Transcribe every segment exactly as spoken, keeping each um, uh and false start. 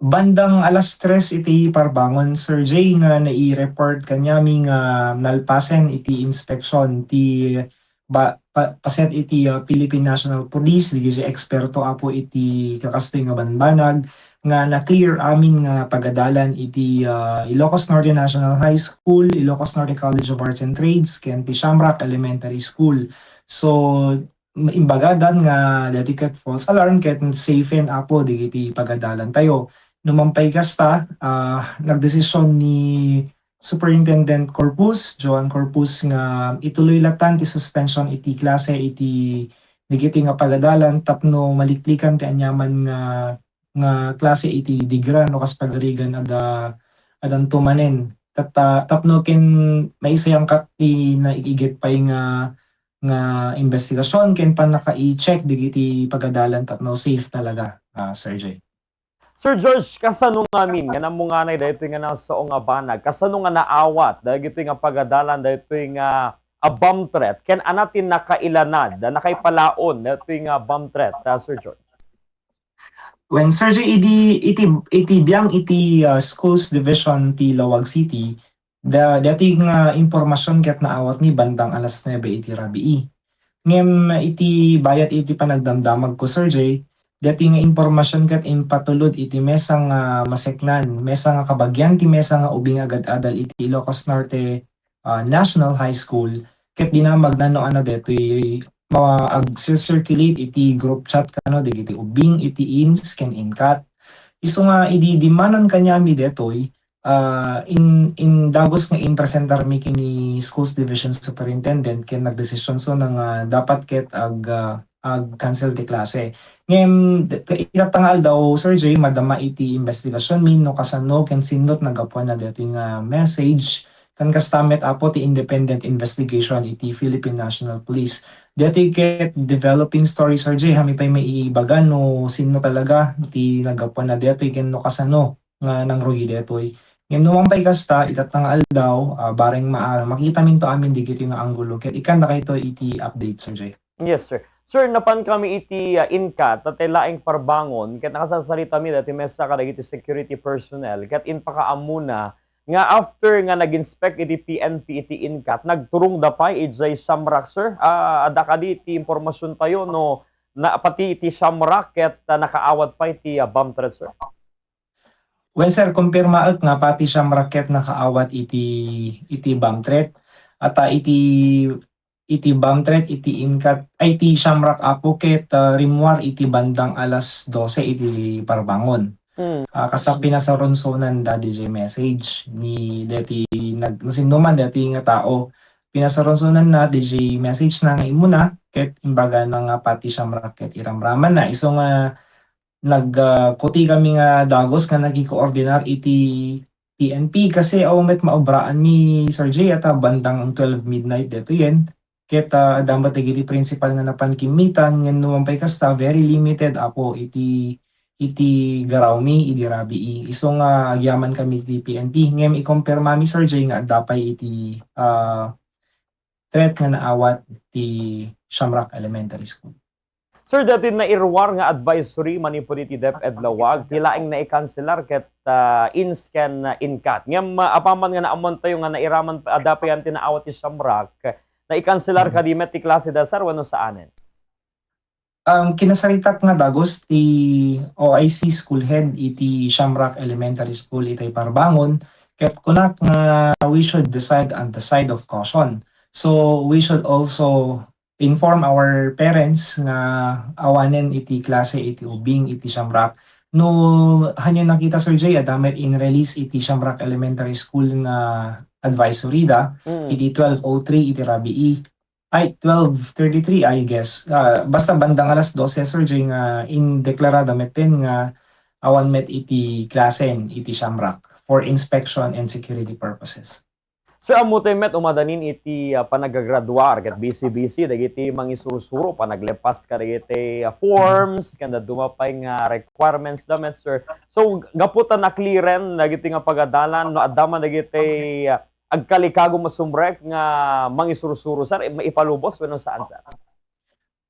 Bandang alas tres iti parbangon, Sir Jay, nga nai-report kaniami nga nalpasen iti inspeksyon ti ba-, pa-, paset iti, ah, Philippine National Police, dagiti eksperto apo iti kakastoy nga banbanag, nga na-clear amin nga pagadalan iti, ah, Ilocos Norte National High School, Ilocos Norte College of Arts and Trades, ken ti Shamrock Elementary School. So, imbagadan nga daytoy ket false alarm ket safen apo dagiti pagadalantayo. No mampay kasta, ah, nagdesisyon ni Superintendent Corpus, Joan Corpus, nga ituloy latan ti suspension iti klase iti dagiti nga pagadalan tapno maliklikan ti aniaman nga, nga klase iti digra no kas pagarigan ada, adanto manen. Ket, ah, tapno ken maisayangkat ti naiiget pay nga, nga investigasyon ken pannaka-i-check dagiti pagadalan tapno safe talaga, ah, Sir Jay. Sir George, kasano ngamin nga namunganay daytoy nga nasao nga banag? Kasano nga naawat dagitoy nga pagadalan daytoy nga, a, bomb threat? Ken ania ti nakailanad, nakaipalaon daytoy nga bomb threat, ah, Sir George? Wen, Sir Jay, idi, iti, iti biang iti, ah, Schools Division ti Laoag City, da-, daytoy nga impormasion ket naawatmi bandang alas nuebe iti rabii. Ngem iti bayat iti panagdamdamagko, Sir Jay, daytoy nga impormasion ket impatulod iti mesa nga maseknan, mesa nga kabagian ti mesa nga ubing agad-adal iti Ilocos Norte, ah, National High School, ket dinamagna no ania daytoy ma-, agcir-circulate iti group chat kano dagiti ubing iti ins ken inkat. Isu nga idi dimmanon kaniami daytoy, ah, in-, indagus nga impresentarmi ken ni Schools Division Superintendent ken nagdesisionso nga dapat ket ag-, ah, ag-cancel ti klase. Ngem, d-, ita nga aldaw, Sir Jay, madama iti investigasionmi no kasano ken sinno ti naggapuanna daytoy nga message. Ken kasta met, apo, ti independent investigation iti Philippine National Police. Daytoy ket developing story, Sir Jay, haanmi pay maibaga no sinno talaga ti naggapuanna daytoy ken no kasano nga nangrugi daytoy. Ngem no mampay kasta, ita nga aldaw, ah, bareng ma-, makitaminto amin dagitoy nga anggulo ket ikkannakayto iti update, Sir Jay. Yes, sir. Sir, napankami iti, ah, inkat, ta ti laeng parbangon, ket nakasarsaritami daytoy mesa kadagiti security personnel, ket impakaammona nga after nga nag-inspect iti P N P iti inkat, nagturongda pay idiay Shamrock, sir. Ah, adda kadi ti impormasiontayo no na, pati iti Shamrock ket, ah, nakaawat pay ti, ah, bomb threat, sir? Well, sir, kumpirmaek nga pati Shamrock ket nakaawat iti, iti bomb threat. Ata iti, iti bomb threat, iti inkat, ay, iti Shamrock, apo, ket, ah, rimmuar iti bandang alas dose iti parbangon. Mm. Ah, kasta pinasarunsonanda diay message ni deti nag-, sinno man deti nga tao. Pinasarunsonanna diay message na nga immuna, ket imbagana nga pati Shamrock ket iramramanna. Isu nga nag-, ah, kuti kami nga dagus nga nakikoordinar iti P N P kasi awan met maobraanmi, Sir Jay, ata bandang twelve midnight detoyen. Ket, ah, adda met dagiti principal nga napan kimmitan, ngem no mampay kasta, very limited, apo, iti, iti garawmi, idi rabii. Isu nga agyaman kami iti P N P. Ngem ikumpirmami, Sir Jay, nga adda pay iti, ah, threat nga naawat ti Shamrock Elementary School. Sir, daytoy nairuar nga advisory manipud iti DepEd Laoag, ti laeng naikanselar ket, ah, ins ken, ah, inkat. Ngem, ah, apaman nga naammoantayo nga nairaman, adda pay ti naawat ti Shamrock, naikanselar kadi met ti klaseda, sir, wenno saanen? Um, kinasaritak nga dagus ti O I C school head iti Shamrock Elementary School iti Parbangon, ket kunak nga we should decide on the side of caution. So, we should also inform our parents nga awanen iti klase iti ubing iti Shamrock. No, hanyo nakita, Sir Jay, adda met in-release iti Shamrock Elementary School nga advisory da, mm, iti twelve oh three iti rabii. Ay, twelve thirty-three, I guess. Ah, basta bandang alas dose, Sir Jay, nga indeklarada met ten nga awan met iti klasen iti Shamrock for inspection and security purposes. Sir, ammo tayo met umadanin iti, ah, panagagraduar ket busy-busy dagiti mangisursuro, panaglepas kadagiti, ah, forms, ken dadduma pay nga requirements da met, sir. So, gapu ta na-clearen dagiti nga pagadalan, no adda man dagiti, ah, agkalikago masumrek nga mangisursuro, sir, maipalubos wenno saan, sir?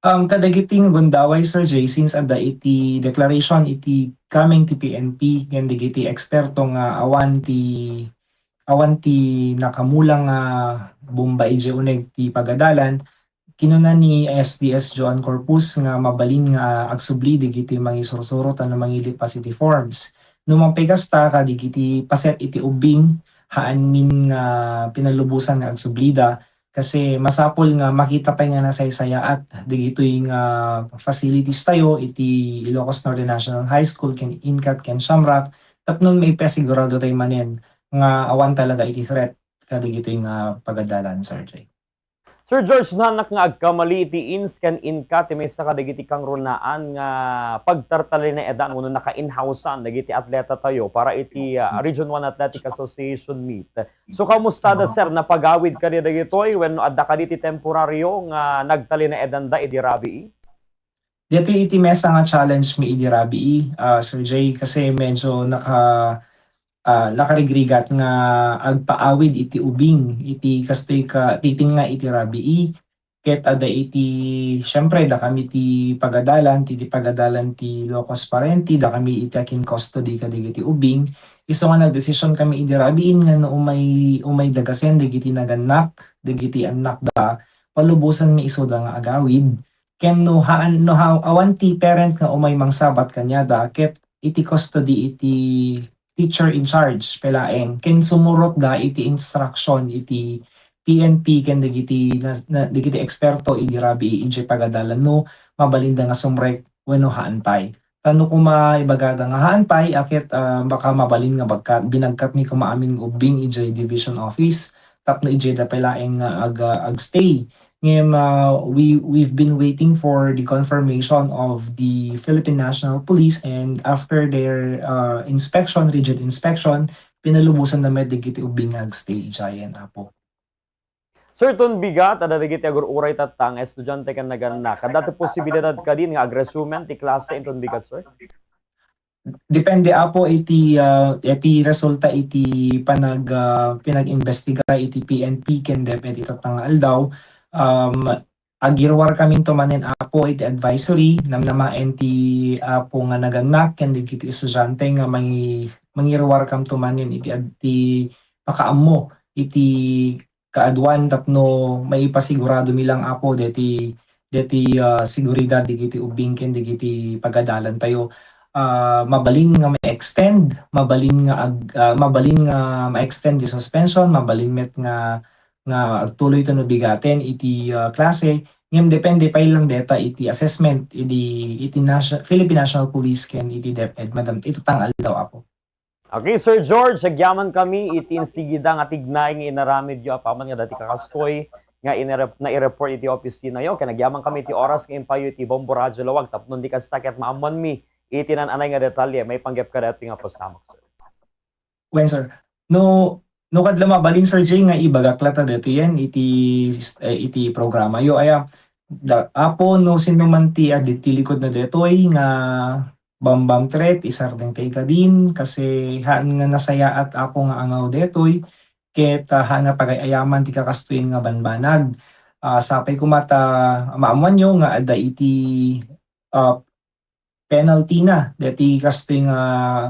Um, kadagiti nga gundaway, Sir Jay, since adda iti declaration iti coming ti P N P ken dagiti eksperto nga awan ti, awan ti nakamula nga bomba idiay uneg ti pagadalan, kinuna ni S D S Joan Corpus nga mabalin nga agsubli dagiti mangisursuro tapno mangilipas iti forms. No mangpay kasta, kadagiti paset iti ubbing, haanmin nga pinalubosan nga agsublida, kasi masapul nga makita pay nga nasaysayaat dagitoy nga facilities tayo iti Ilocos Northern National High School ken INCAT ken Shamrock, tapno maipasigurado tayo manen nga awan talaga iti threat kadagitoy nga pagadalan, Sir Jay. Sir George, nanak nga agkamali iti ins ken INCAT ti maysa kadagiti kangrunaan nga pagtartalinaedan wenno naka-in-house-an dagiti atleta tayo para iti, ah, Region one Athletic Association meet. So, kamusta da, sir? Napagawid kadi dagitoy wenno adda kadi ti temporario nga nagtalinaedanda idi rabii? Daytoy iti maysa nga challenge mi idi rabii, ah, Sir Jay, kasi medyo naka-, ah, nakarigrigat nga agpaawid iti ubing iti kastoy ka titinga iti rabii. Ket adda iti, siyempre, dakami ti pagadalan, ti, ti pagadalan ti locus parenti, dakami iti akin custody kadagiti ubing. Isu nga nagdesisyon kami idi rabiin nga no umay, umay dagasen dagiti nagannak, dagiti annakda, palubosan mi isuda nga agawid. Ken no haan, no ha-, awan ti parent nga umay mangsabat kaniada, ket iti custody iti teacher in charge pay laeng, ken sumurotda iti instruction iti P N P ken dagiti na, na, dagiti eksperto idi rabii idiay pagadalan no mabalinda nga sumrek wenno haan pay. Ta no koma ibagada nga haan pay, a ket, ah, baka mabalin nga bagkat, binagkat mi koma amin nga ubbing idiay division office tapno idiayda pay laeng nga ag-, ah, agstay. Ngem, ah, we, we've been waiting for the confirmation of the Philippine National Police, and after their, ah, inspection, rigid inspection, pinalubosanna met dagiti ubbing nga agstay idiayen, Apo. Sir, ton bigat, adda dagiti agur-uray tatta nga estudiante ken nagannak. Adda ti posibilidad kadin nga agresumen ti klase inton bigat, sir? Depende, Apo, iti, ah, iti resulta iti panag-, ah, pinag-imbestiga iti P N P ken DepEd iti tatta nga aldaw. Um, agiruar kaminto manen, Apo, iti advisory, namnamaen ti Apo nga nagannak ken dagiti estudiante nga mangi-, mangiruar kamto manen iti ad-, ti pakaammo iti kaaduan tapno maipasigurado mi lang, Apo, deti, deti, ah, seguridad dagiti ubbing ken dagiti pagadalan tayo. Ah, mabalin nga ma-extend, mabalin nga ag-, ah, mabalin nga ma-extend di suspension, mabalin met nga, nga agtuloy to no bigaten iti, ah, klase. Ngem depende pay lang deta iti assessment iti, iti Nation-, Philippine National Police ken iti DepEd, Madam, ito tang aldaw, Apo. Okay, Sir George, agyaman kami iti insigida nga tignay nga inaramidyo apaman nga dati kakastoy nga inirep-, nai-report iti opisinayo. Ken agyaman kami iti oras nga impayo iti Bombo Radyo Lawag tapno di kasta ket maammoanmi iti nan-anay nga detalye maipanggep kadaytoy nga pasamak, sir. Wen, sir. No, no kadla mabalin, Sir Jay, nga ibagak latta daytoyen iti, eh, iti programa yo. Aya, da-, Apo, no sino man ti adda iti likod na daytoy nga bambam threat, isardeng tay kadin, kasi haan nga nasayaat, Apo, nga angaw daytoy, ket, ah, haan nga pagay-ayaman ti kakastoy nga banbanag. Ah, sapay koma ta maammoanyo nga adda iti, ah, penalty na deti kastoy nga,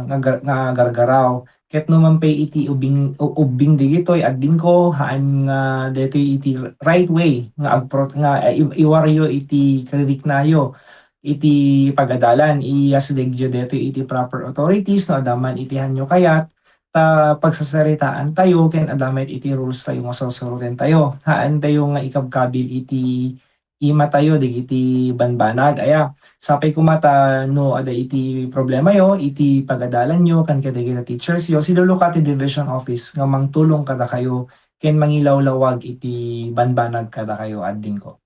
nga gar-, nga gargaraw. Ket no man pay iti ubing, u-, ubbing digitoy, addingko, haan nga detoy iti right way nga agpro-, nga, eh, i-, iwaryo iti kariknayo iti pagadalan, iyasidegyo detoy iti proper authorities no adda man iti hanyo kayat, ta pagsasaritaan tayo ken adda met iti rules tayo nga susuroten tayo. Haan tayo nga ikabkabil iti ima tayo dagiti banbanag. Aya, sapay koma ta no adda iti problemayo iti pagadalanyo ken kadagiti teachers yo, siluluka ti division office nga mangtulong kadakayo ken mangilawlawag iti banbanag kadakayo, addingko.